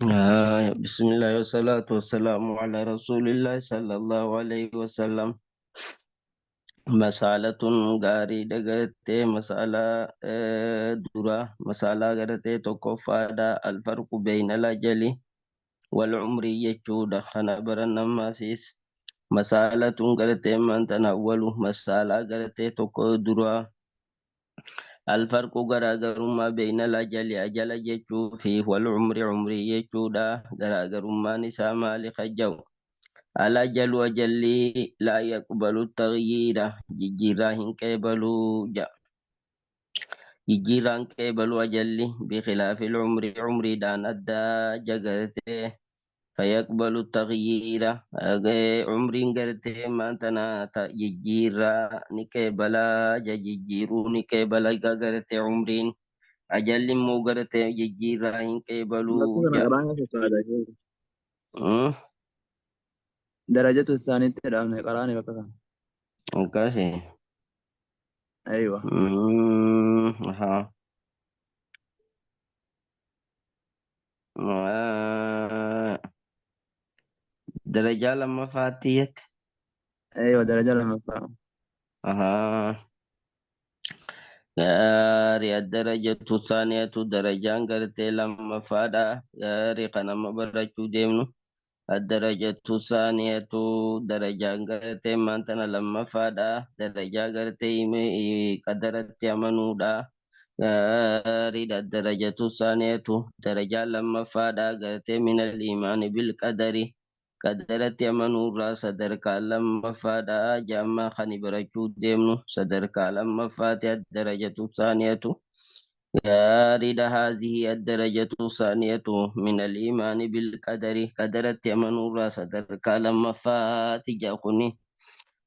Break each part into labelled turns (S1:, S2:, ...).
S1: بسم الله والصلاة والسلام على رسول الله صلى الله عليه وسلم. مسألة غاري دغرتي مسألة درا مسألة غرتي تكفادا الفرق بين الأجل والعمر يجود خنا برنا ماسيس. مسألة غرتي من تناول مسألة غرتي تكو درا الفرق غراغرما بين الأجل أجل يجو فيه والعمر عمري يجودا غراغرما نساء مالك جو الأجل أجلي لا يقبل التغيير ججيرا قبلوا جا ججيرا قبلوا أجلي بخلاف العمر عمري دان أدى جغرته فيقبل التغيير عمري غرته ما تنا ججيرا نكبلا ججيرو نكبلا غرته عمرين أجل مو غرته ججيرا
S2: Bakka
S1: قبلوا
S2: kana
S1: جا
S2: qaraana fakkaata. Darajatu isaaniitti jedhamne qaraani bakka kana.
S1: Akkasi.
S2: Aywa.
S1: Aha. Darajaa lammaffaatti jette.
S2: Aywa, daraja lammaffaa.
S1: Ahaa. Gaarii ad-darajatu saaniyatu darajaan gartee lammaffaadha. Gaarii kan amma barachuu deemnu. Ad-darajatu saaniyatu darajaan gartee maantana lammaffaadha. Darajaa gartee qadaratti amanuudha. Gaariidha ad-darajatu saaniyatu darajaa lammaffaadha. Gartee minal iimaani bil qadari. Qadaratti amanuurraa sadarkaa lammaffaadha. Jaammaa kan barachuu deemnu sadarkaa lammaffaati ad-darajatu saaniyatu. Gaariidha haadhihi ad-darajatu saaniyatu minal iimaani bil qadari. Qadaratti amanuurraa sadarkaa lammaffaati jaakuni.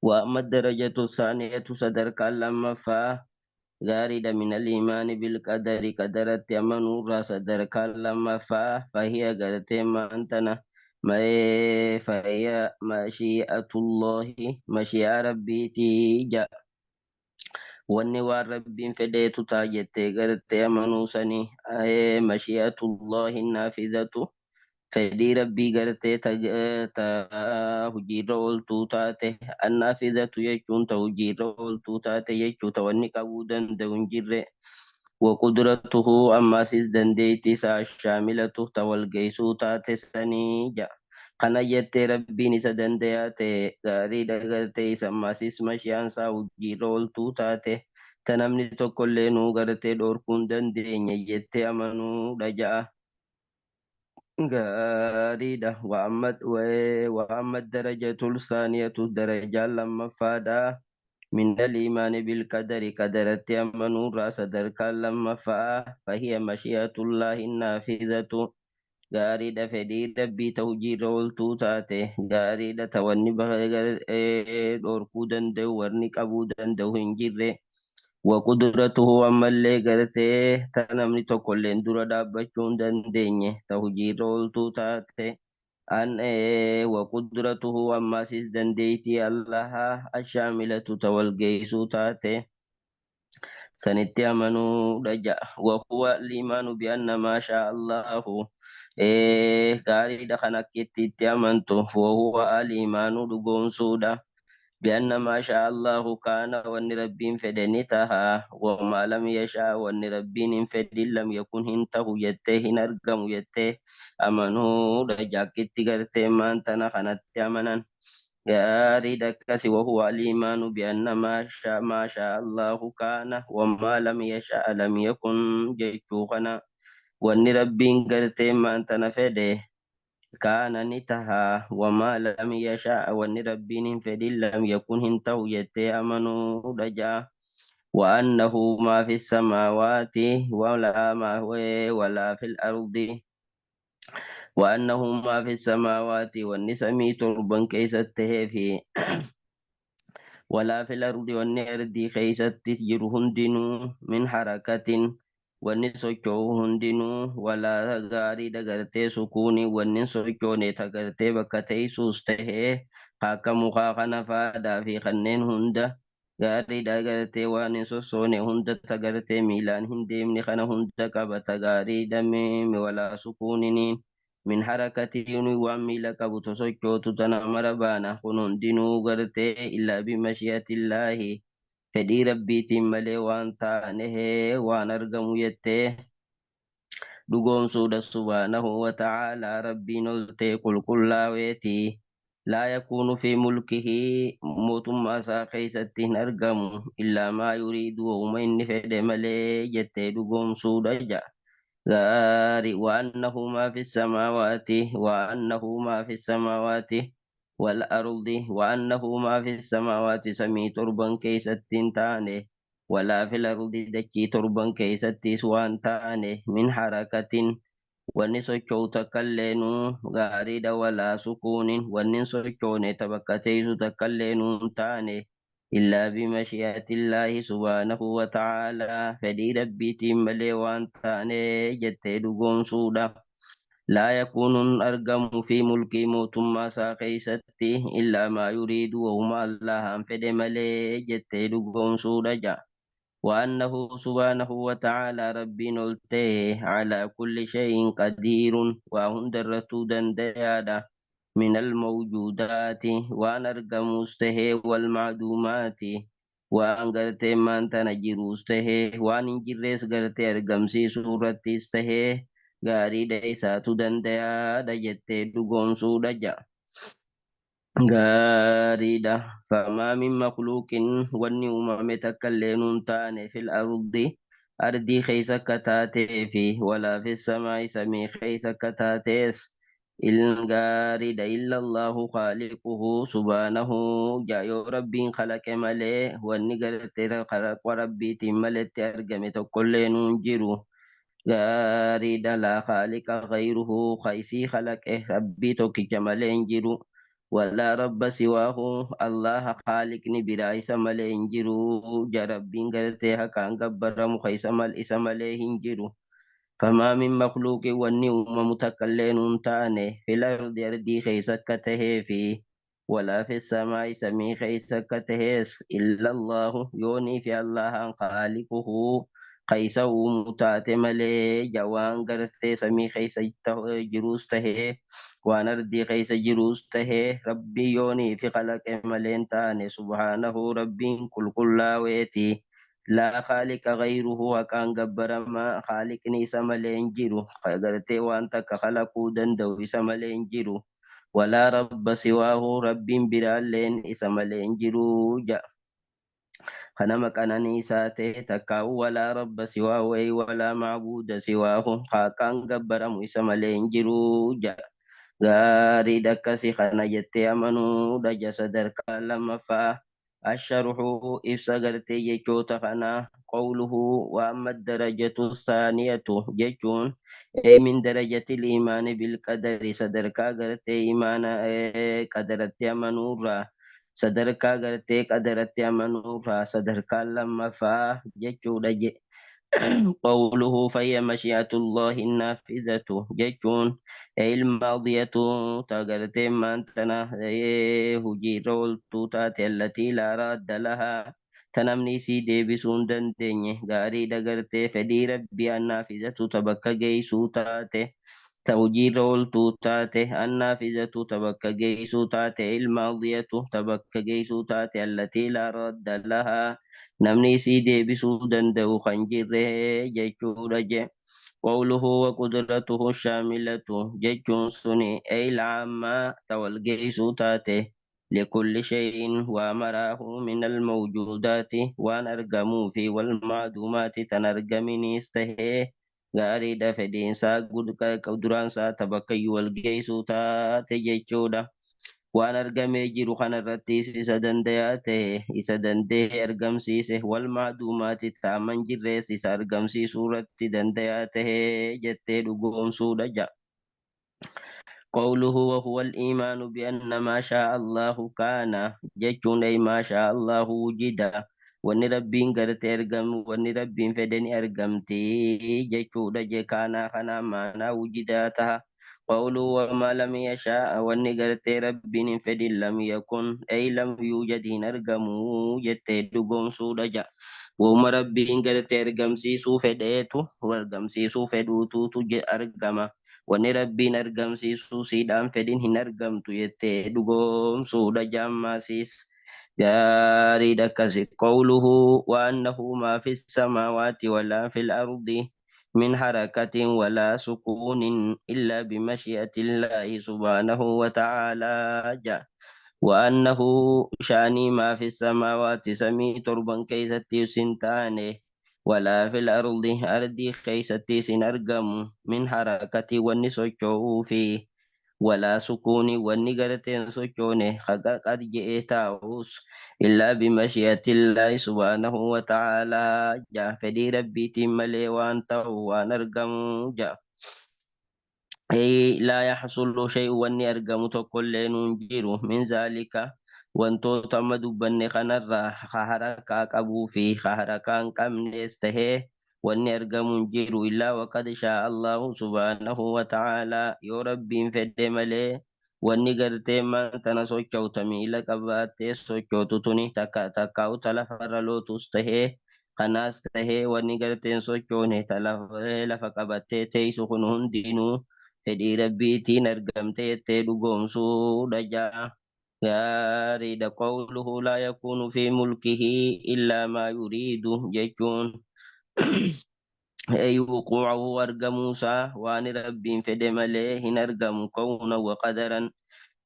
S1: Wa amma ad-darajatu saaniyatu sadarkaa lammaffaa. Gaariidha minal iimaani bil qadari. Qadaratti amanuurraa sadarkaa lammaffaa. Fahiya gartee maantana. ما فهي مشيئة الله مشيئة ربي تيجا واني ربي فديت تاجت غرت منوسني أي مشيئة الله النافذة فدي ربي غرت تهجير تاته النافذة يجون تهجير تاته يجو توني كودن دونجر وقدرته أما سيس دنديتي سا الشاملة تولقيسو تاته سني جا kana jettee rabbiin isa dandayaa ta'e gaariidha gartee isa ammasis mashi'aan isaa hojiirra ooltuu taate ta namni tokkollee nuu gartee dhorkuu hin dandeenye jettee amanuudha ja'a. Gaariidha. Wa amma darajatul saaniyatu darajaan lammaffaadha. من الإيمان بالقدر قدرت أمنوا sadarkaan lammaffaa فهي مشيئة الله النافذة gaariidha fedhii rabbii ta hojiirra ooltuu taate gaariidha ta wanni dhorkuu danda'u warni qabuu danda'u hin jirre وقدرته ammallee gartee ta namni tokkolleen dura dhaabbachuu hin dandeenye ta hojiirra ooltuu taate an وقدرته ammasis dandeeytii allaha ashaamilatu ta walgeeysuu taate sanitti amanuudha ja'a وهو الإيمان بأن ما شاء الله gaariidha kan akkitti itti amantu وهو الإيمان dhugoomsuudha بأن ما شاء الله كان وأن ربين فدني تها وما لم يشاء وأن ربين فدي لم يكن هنته يته هنرقم يته أمنوا رجاكت غرتي ما انتنا خنت أمنا gaariidha akkasi وهو الإيمان بأن ما شاء الله كان وما لم يشاء لم يكن jechuu kana wanni rabbiin gartee maantana fedhe kaana ni taha wamaa lam yashaa wanni rabbiin hin fedhin lam yakun hin tahu jettee amanuudha ja'a وأنه ما في السماوات ولا ما هو ولا في الأرض وأنه ما في السماوات والنسمي تربا كيسته في ولا في الأرض والنرد كيست جر هندنو من حركة wanni socho'u hundinuu walaa gaarii dagartee sukuunii wanni sochoone tagartee bakka teessuus tahee akka mukaa kana faadhaa fi kanneen hunda gaarii dagartee waan hin sossoone hunda tagartee miilaan hin deemne kana hunda qabata gaarii damee walaa sukuuniniin من حركة waan miila qabu tosochootu tana mara baana. Kun hundinuu gartee illaa bimashi'atillaahi fedhii rabbiitiin malee waan taane waan argamu jettee dhugoomsuudha. Subhaanahu wa ta'aalaa rabbiin ol ta'e qulqullaa'eeti. Laa yakuunu fi mulkihi mootummaa isaa keessatti hin argamu illaa maa yuriidu wauma inni fedhe malee jettee dhugoomsuudha ja'a. Gaarii وأنه ما في السماوات وأنه ما في السماوات والأرض وأنه ما في السماوات samii torban keessatti hin taane ولا في الأرض dachii torban keessattis waan taane من حركة wanni socho'u takka illeenuu gaariidha ولا سكون wanni hin sochoone ta bakka teessu takka illeenuu hin taane إلا بمشيئة الله سبحانه وتعالى fedhii rabbiitiin malee waan taane jettee dhugoomsuudha. لا يكون argamu في ملكه mootummaa isaa keessatti إلا ما يريد wahuma Allahaan fedhe malee jettee dhugoomsuudha ja'a. وأنه سبحانه وتعالى rabbiin ol ta'e على كل شيء قدير waa hundarrattuu dandayaadha. من الموجودات waan argamus tahee والمعدومات waan gartee maantana jiruus tahee waan hin jirrees gartee argamsiisuu irrattis tahee gaariidha isaatu dandayaadha jettee dhugoomsuudha ja'a. Gaariidha. فما من مخلوق wanni uumame takka illee nuun taane في الأرض ardii keessa akka taatee fi ولا في السماء samii keessa akka taatees gaariidha إلا الله خالقه سبحانه jaa yoo rabbiin kalaqe malee wanni gartee kalaqa rabbiitiin maletti argame tokkollee nuun jiru. Gaariidha لا خالق غيره kaisii kalaqe rabbii tokkicha malee hin jiru. ولا رب سواه الله خالقni biraa isa malee hin jiru. Ja rabbiin gartee haqaan gabbaramu isa malee hin jiru. فما من مخلوق wanni uumamu takka illee nuun taane في الأرض ardii keessa akka tahee fi ولا في السماء samii keessa akka tahees إلا الله yoonii fi Allahaan خالقه keessa uumu taate malee ja waan gartee samii keessa jiruus tahee waan ardii keessa jiruus tahee rabbii yoonii fi kalaqe malee hin taane سبحانه rabbiin qulqullaa'eeti. لا خالق غيره haqaan gabbaramaa khaliqni isa malee hin jiru gartee waan takka kalaquu danda'u isa malee hin jiru. ولا رب سواه rabbiin biraalleen isa malee hin jiru ja. Kanama qananiisaa ta'e takkaa'u ولا رب سواه أي ولا معبود سواه haqaan gabbaramu isa malee hin jiru ja. Gaariidha akkasii kana jettee amanuudha ja sadarkaa lammaffaa. الشرح ibsa gartee jechoota kanaa قوله وأما الدرجة الثانية jechuun أي من درجة الإيمان بالقدر sadarkaa gartee imaana qadaratti amanuurraa sadarkaa gartee qadaratti amanuurraa sadarkaa lammaffaa jechuudha je. قوله فهي مشيئة الله النافذة jechuun أي الماضية ta gartee maantana hojiirra ooltuu taate التي لا راد لها ta namni isii deebisuu hin dandeenye gaariidha gartee fedhii rabbii النافذة ta bakka geessuu taate ta hojiirra ooltuu taate النافذة ta bakka geessuu taate الماضية ta bakka geessuu taate التي لا راد لها namni isii deebisuu danda'u kan jirre jechuudha je. قوله وقدرته الشاملة jechuun suni أي العامة ta wal geessuu taate لكل شيء ومراه من الموجودات waan argamuu fi والمعدومات tan argaminiis tahee gaariidha fedhiinsaa duraansaa ta bakkayyuu wal geessuu taate jechuudha. Waan argamee jiru kanarrattis isa dandayaa ta'e isa danda'ee argamsiise والمعدومات taaman jirrees isa argamsiisuu irratti dandayaa ta'e jettee dhugoomsuudha ja. قوله وهو الإيمان بأن ما شاء الله كان jechuun أي ما شاء الله وجد wanni rabbiin gartee argamu wanni rabbiin fedhe ni argamti jechuudha je kaanaa kanaa maanaa wujidaa taha. قوله وما لم يشاء wanni gartee rabbiin hin fedhin لم يكن أي لم يوجد hin argamu jettee dhugoomsuudha ja. Wauma rabbiin gartee argamsiisuu fedheetu argamsiisuu fedhuutuutu argama. Wanni Rabbiin argamsiisuu siidhaan fedhin hin argamtu jettee dhugoomsuudha jaammaasiis. Gaariidha akkasi. Qawluhu waannahu maa fi samaawaati walaa fil ardi min harakatin walaa sukuunin illaa bimashi'ati illaahi subhaanahu wa ta'aalaa ja. وأنه شاني ما في السماوات سمي تربا كيستي سنتانه ولا في الأرض أرضي كيستي سنرقم من حركة ونسوچو فيه ولا سكون ونقرتين سوچونه قد جئتاوس إلا بمشيئة الله سبحانه وتعالى جا فدي ربي تملي وانت ونرقم جا أي لا يحصل شيء واني أرقم تقول ننجره من ذلك wantoota amma dubbanne kanarraa harakaa qabuu fi harakaa hin qabnes tahee wanni argamu hin jiru illaa waqad shaa Allahu subhaanahu wa ta'aalaa yoo Rabbiin fedhe malee wanni gartee maan tana sochootu miila qabaattee sochootu tuni takka takkaa'u lafarra lootus tahee kanaas tahee wanni garteen sochoone ta lafa qabattee teessu kun hundinuu fedhii Rabbiitiin argamte jettee dhugoomsuudha jaa. Gaariidha. Qawluhu laa yakuunu fi mulkihi illaa maa yuriidu jechuun ay wuquucahu argamuusaa waan Rabbiin fedhe malee hin argamu kawnan wa qadaran.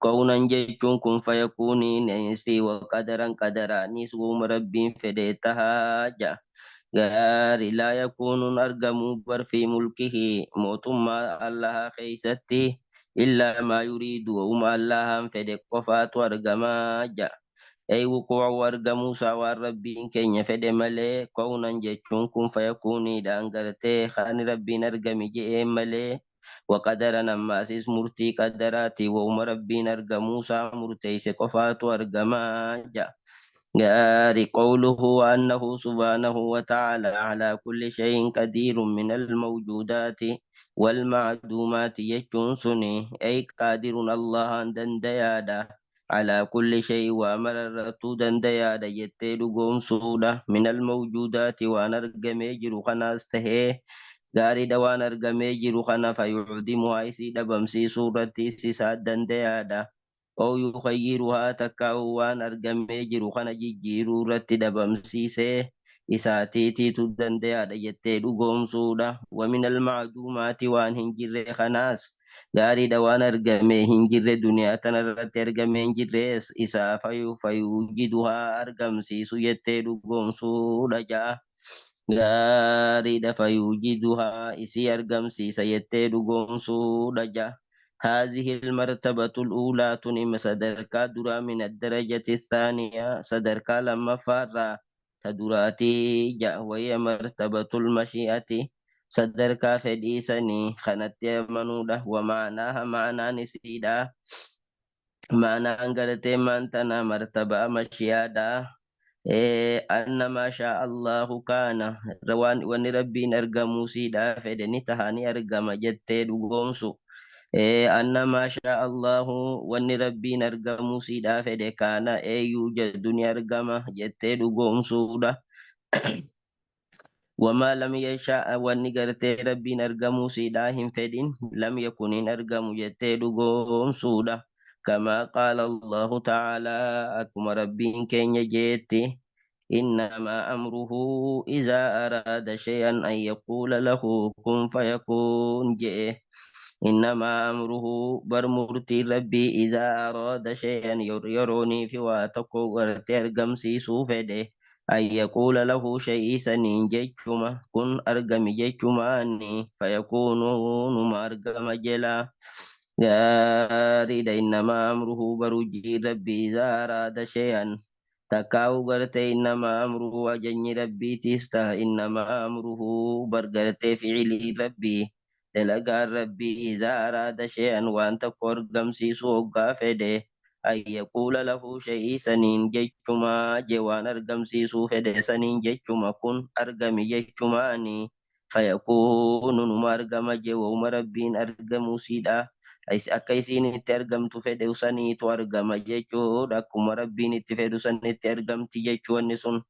S1: Kawnan jechuun kun fayakuuniinis fi wa qadaran qadaraanis wauma Rabbiin fedhe tahaa ja. Gaari laa yakuunuun argamu bar fi mulkihi mootummaa Allahaa keeysatti illaa maa yuriidu wauma Allahaan fedhe qofaatu argamaa ja. Ay wuquucu argamuusaa waan Rabbiin keenya fedhe malee kawnan jechuun kun fayakuuniidhaan gartee kan Rabbiin argami je'een malee waqadaran ammaasis murtii qadaraati wauma Rabbiin argamuusaa murteeyse qofaatu argamaa ja. Gaari qawluhu annahu subhaanahu wa ta'ala ala kulli shay'in qadiirun min almawjuudaati walmacduumaati jechuun suni ay qaadirun Allahan dandayaadha على كل شيء وأمر دنديادا jettee dhugoomsuudha min almawjuudaati waan argamee jiru kanaas tahee gaariidha waan argamee jiru kana fayucdimuhaa isii dhabamsiisuu irratti isisaa dandayaadha oo yukhayyiruhaa takkaa'u waan argamee jiru kana jijjiiruu irratti dhabamsiisee isaatiitiitu dandayaadha jettee dhugoomsuudha wamin almacduumaati waan hin jirre kanaas gaariidha waan argamee hin jirre duniyaa tana irratti argamee hin jirres isaa fayujiduhaa argamsiisu jettee dhugoomsuudha ja'a. Gaariidha fayujiduhaa isii argamsiisa jettee dhugoomsuudha ja'a. هذه المرتبة الأولى تنم صدركا درا من الدرجة الثانية صدركا لما فارا تدراتي جاء وهي مرتبة المشيئة sadarkaa fedhii sanii kanatti amanuudha. Wamaanaaha maanaan isiidha. Maanaan gartee maantana martabaa mashiyaadha. Anna maa shaa Allahu kaana wanni Rabbiin argamuu siidhaa fedhe ni taha ni argama jettee dhugoomsu. Anna maa shaa Allahu wanni Rabbiin argamuu siidhaa fedhe kaana eeyyuu jedhu ni argama jettee dhugoomsuudha. وما لم يشاء wanni gartee Rabbiin argamuu siidhaa hin fedhin lam yakun hin argamu jettee dhugoomsuudha. كما قال الله تعالى akkuma Rabbiin keenya jeetti إنما أمره إذا أراد شيئا أن يقول له كن فيكون جئ. إنما أمره بر murtii Rabbii إذا أراد شيئا yeroonii fi waa tokko gartee argamsiisuu fedhe أن يقول له شيء سنين جيتشما كن أرقم جيتشماني فيكون نما أرقم جلا. gaariidha إنما أمره برجي ربي إذا أراد شيئا takkaa'u gartee إنما أمره ajajni Rabbiitis taha إنما أمره bar gartee ficilii Rabbii dalagaan Rabbii إذا أراد شيئا waan tokko argamsiisuu hoggaa fedhe أن يقول له شيء saniin jechumaa je waan argamsiisuu fedhe saniin jechuma kun argami jechumaani fayakuunu numa argama je wauma Rabbiin argamuu siidha akka isiin itti argamtu fedhe saniitu argama jechuudha akkuma Rabbiin itti fedhu sanitti argamti jechuu wanni sun.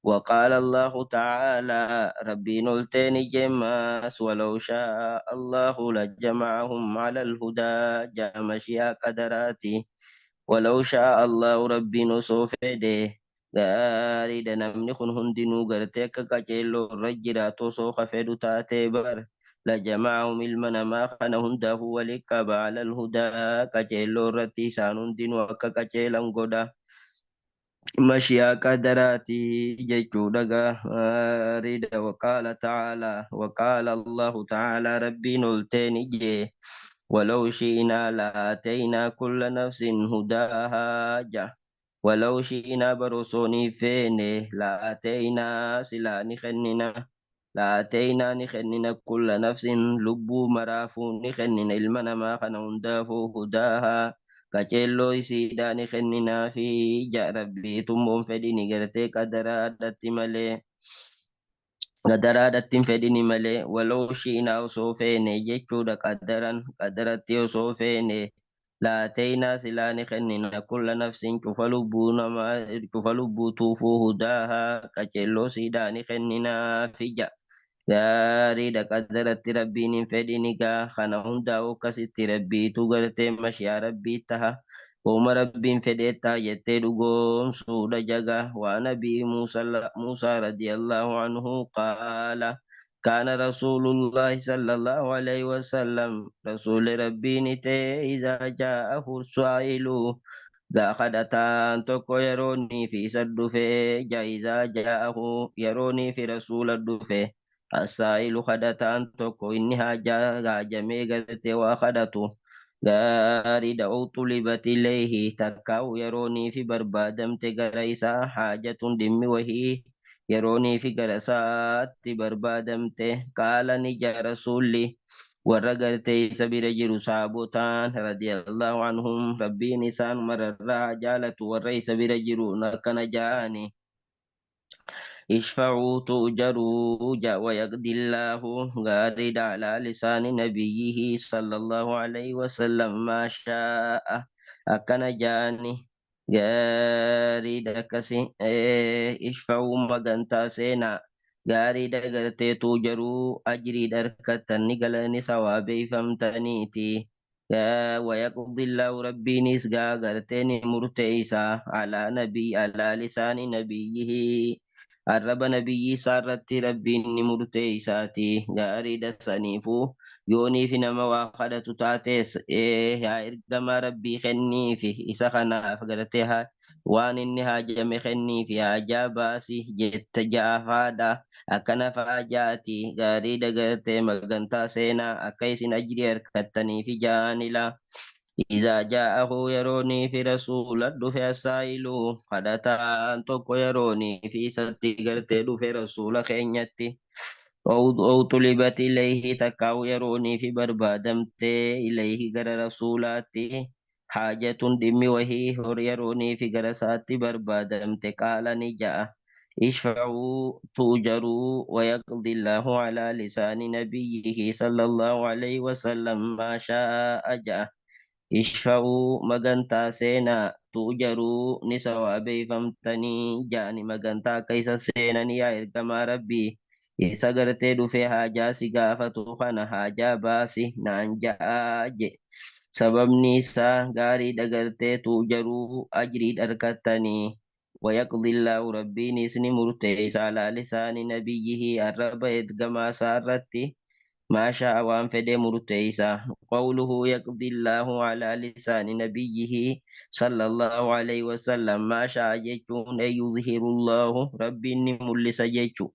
S1: وقال الله تعالى ربي نلتني جماس ولو شاء الله لجمعهم على الهدى جمشيا قدراتي ولو شاء الله ربي نصوفده gaariidha. Namni kun hundinuu gartee akka qaceelloo irra jiraatu osoo ka fedhu taatee bar lajama'ahum ilma namaa kana hundaafuu walitti qaba alal hudaa qaceelloo irratti isaan hundinuu akka qaceelan godha mashiyaa qadaraati jechuudha. Gaariidha. Waqaala ta'aalaa waqaala allahu ta'aalaa rabbiin olteen ijee ولو شئنا لآتينا كل نفس هداها جا ولو شئنا برسوني فيني لآتينا سلا نخننا لآتينا نخننا كل نفس لبو مرافو نخننا إلمنا ما خنا هندافو هداها kaceelloo isiidhaa ni kenninaa fi ja rabbii tummoon fedhini gartee qadaraadhatti malee qadaraadhatti hin fedhini malee waloo shiinaa osoo feene jechuudha. Qadaran qadaratti osoo feene laateenaa silaa ni kennina kulla nafsin cufa lubbuu namaa cufa lubbuu tuufuu hudaahaa qaceelloo siidhaa ni kenninaa fi ja gaariidha. Qadaratti rabbiin hin fedhini gaa kana hundaa'u akkasitti rabbiitu gartee mashiyaa rabbii taha wooma rabbiin fedheettaa jettee dhugoomsuudha jaga. Waan abii muusaa radiyallahu anhu qaala كان رسول الله صلى الله عليه وسلم رسول ربي نتي إذا جاءه السائل gaa kadhataan tokko yeroonni fi isa dhufe ja إذا جاءه yeroonni fi rasuula dhufe السائل kadhataan tokko inni haajamee gartee waa kadhatu gaariidha. أو طلبت إليه takkaa'u yeroonii fi barbaadamte gara isaa haajatun dhimmi wahii yeroonii fi gara isaatti barbaadamte qaala ni ja rasuulli warra gartee isa bira jiru saabotaan radiyallahu anhum rabbiin isaan mararraa jaalatu warra isa bira jiru akkana ja'ani اشفعوا تؤجروا جاء ويقضي الله غارد على لسان نبيه صلى الله عليه وسلم ما شاء أكن جاني غارد كسي اشفعوا مغنتا سينا غارد غرتي تؤجروا أجري دركتني غلني ثوابي فمتنيتي ويقضي الله ربي نسغا غرتني مرتيسا على نبي على لسان نبيه arraba nabiyyi isaa irratti rabbiin ni murteeysaati. Gaariidha. Saniifuu yoonii fi nama waa kadhatu taates yaa ergamaa rabbii kenniifi isa kanaaf gartee waan inni haajame kenniifi haajaa baasi jetta ja'afaadha akkana faajaati. Gaariidha. Gartee magantaa seenaa akka isin ajrii harkattaniifi ja'anila إذا جاءه يروني في رسول دفع السائل kadhataan tokko yeroonii fi isatti gartee dhufe rasuula keenyatti أو طلبت إليه takkaa'u yeroonii fi barbaadamtee إليه gara rasuulaatti haajatun dhimmi wahii hor yeroonii fi gara isaatti barbaadamte qaala ni ja'a اشفعوا تؤجروا ويقضي الله على لسان نبيه صلى الله عليه وسلم ما شاء جاء اشفعوا magantaa seenaa tu'jaruu ni sawaabeeyfamtanii ja'ani magantaa akka isa seenanii yaa ergamaa rabbii isa gartee dhufee haajaa si gaafatu kana haajaa baasi naan ja'aa je sababni isaa gaariidha gartee tu'jaruu ajrii dharkattanii ويقضي الله ربي نسني مرتيس على لسان نبيه الرب إدغما سارتي ما شاء وان فدي مرتيسا. قوله يقضي الله على لسان نبيه صلى الله عليه وسلم ما شاء جيتون أي يظهر الله ربي ملس جيتشو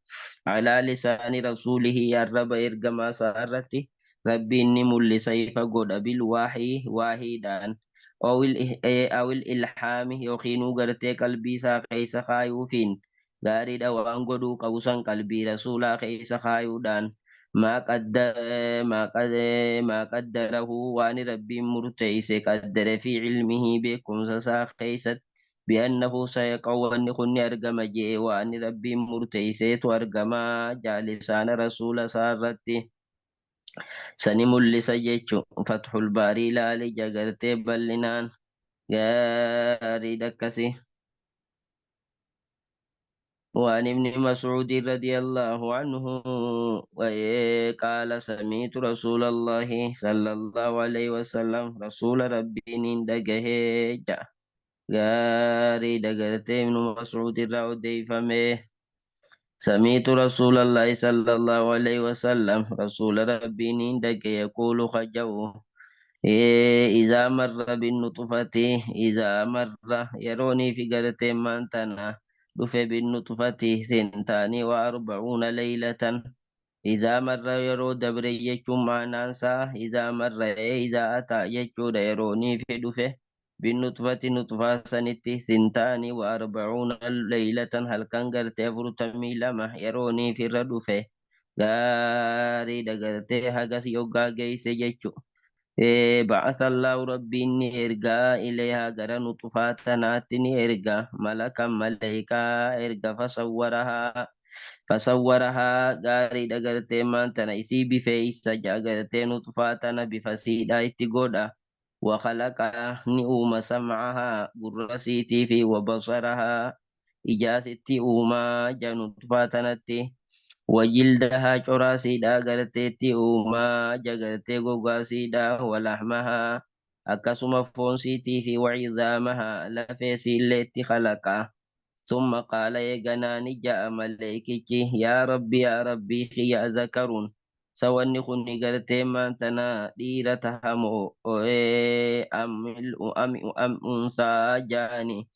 S1: على لسان رسوله الرب إرقما سارتي ربي ملس فقد بالوحي واحدان أو الإلحام يوخينو قرتي قلبي ساقيس خايوفين gaariidha. Waan godhuu qabu san qalbii rasuulaa keessa kaayuudhaan ما قدر ما قدر ما قدره waan rabbiin murteeyse قدر في علمه beekumsa isaa keeysatti بأنه سيقع wanni kun ni argama jee waan rabbiin murteeyseetu argamaa jaalisaana rasuula isaa irratti sani mul'isa jechu. Fathul Baarii ilaali jagartee bal'inaan. Gaariidha akkasi. وعن ابن مسعود رضي الله عنه قال سمعت رسول الله صلى الله عليه وسلم رسول ربي ندقه غاري دقرت ابن مسعود راودي فمه سمعت رسول الله صلى الله عليه وسلم رسول ربي ندق يقول خجوه إذا مر بالنطفة إذا مر يروني في قرة من تنا دفع بالنطفة 42 ليلة إذا مر يرو دبري يجمع نانسا إذا مر إذا أتى يجود يروني في دفع بالنطفة نطفة سنتي 42 ليلة هل كان قرت فرتمي لما يروني في الردفة غاري دقرتي هقس يوغا جيس جيتشو بعث الله ربي إني إرجع إليها غير نطفة تناتني إرجع ملكا ملائكة إرجع فصورها غاري دقرتي من تنايسي بفيس جاغرتي نطفة تنا بفسيدا اتقودا وخلق نؤم سمعها قرسيتي في وبصرها إجاستي أوما جنطفة تنتي وجلدها چراسيدا غرتي أوما جغرتي غوغاسيدا ولحمها أكسم فونسيتي في وعظامها لفيسي التي خلقها ثم قال يغناني جاء ملائكتي يا ربي يا ربي يا ذكرون سواني خني غرتي ما تنا ديرتها مو أم أم أم أنثى جاني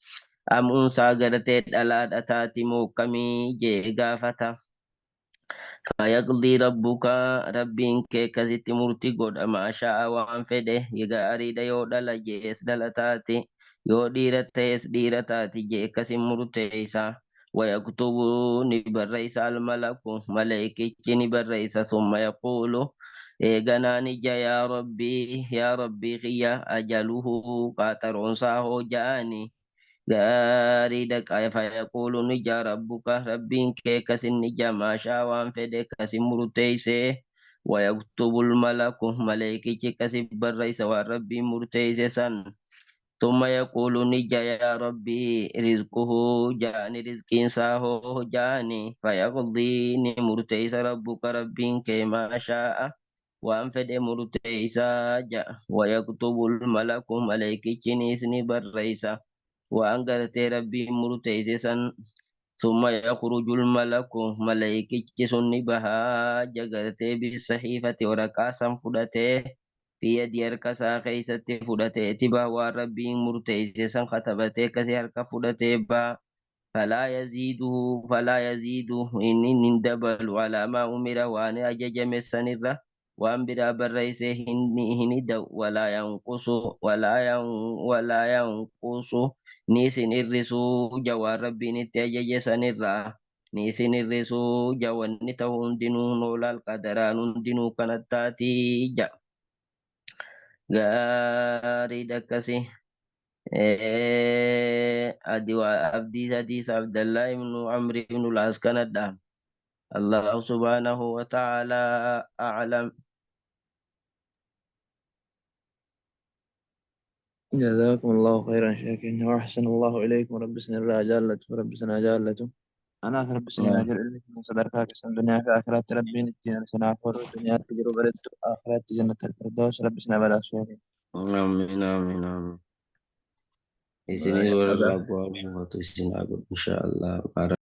S1: أم أنثى غرتي دلاد أتاتي مو كمي جي غافتا فيقضي ربك ربك كزت مرتي قد ما شاء وان فده يغاري ديو دلا جيس دلتاتي يو ديرتيس ديرتاتي جي كسي مرتيسا ويكتب نبريس الملك ملائكة نبريس ثم يقول إيغناني جا يا ربي يا ربي خيا أجله قاتر ساهو جاني غاري دك فيقول نجا ربك ربك كسن نجا ما شاء وان فده كسي مرتيسي ويكتب الملك ملائكة كسي بريس وربي مرتيسي سن ثم يقول نجا يا ربي رزقه جاني رزق ساهو جاني فيقضي مرتيس ربك ربك ما شاء وأنفد مرتيسا جا ويكتب الملك ملائكة نسني بريسا وأنقرت ربي مرتيسا ثم يخرج الملك ملائكة سني بها جغرت بالصحيفة ورقاسا فدته في يد يركسا خيست فدته تبا وربي مرتيسا خطبته كثير كفدته با فلا يزيده إن اندبل على ما أمر وأن أجج مسنرة وأن برا برئيس هني دو ولا ينقص ولا ينقص نيسن الرسو جوا ربي نتيجي سنرا نيسن الرسو جوا نتهون دينو نولا القدران دينو كانت جا غاري دكسي أدي حديث عبد الله بن عمرو بن العاص كان الله سبحانه وتعالى أعلم.
S2: جزاكم الله خيرا شاكرين وأحسن الله إليكم رب سن الرجالة ورب سن جالة أنا في رب سن أجر علمك من صدرك كسم دنيا في آخرات ربي نتين سنا فور دنيا تجرب بلد آخرات جنة الفردوس رب سن بلا شيء.
S1: آمين آمين آمين. إسني ورب إن شاء الله.